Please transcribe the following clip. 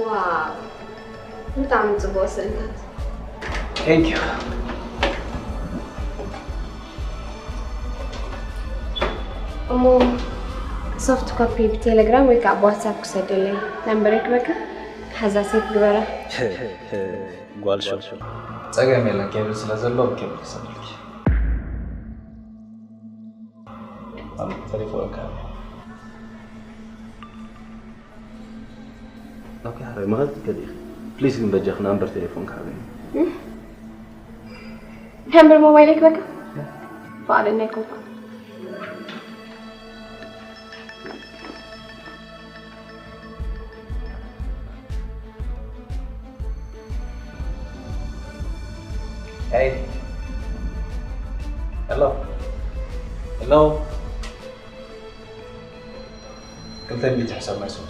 ዋው፣ ብጣዕሚ ጽቡቕ ስእልታት። Thank you። እሞ ሶፍት ኮፒ ብቴሌግራም ወይ ከዓ ብዋትሳፕ ክሰደለይ። ነምበረይ ክበካ ሓዛ ሴፍ ግበራ። ጓል ሸው። ጸገም የለን፣ ኬብል ስለ ዘሎ ኬብል ክሰደልኪ። ኣብ ቴሌፎን ካለ። ኦኬ፣ ሓራይ መኸት ትከዲ። ፕሊዝ ግን በጃኽ ናምበር ቴሌፎን ካበኒ። ነምበር ሞባይል ክበካ። ፈቓደኛ ኣይኮንኩ። Hey. Hello. Hello. ክልተ ሚእቲ ሕሳብ ናይ ሶፍት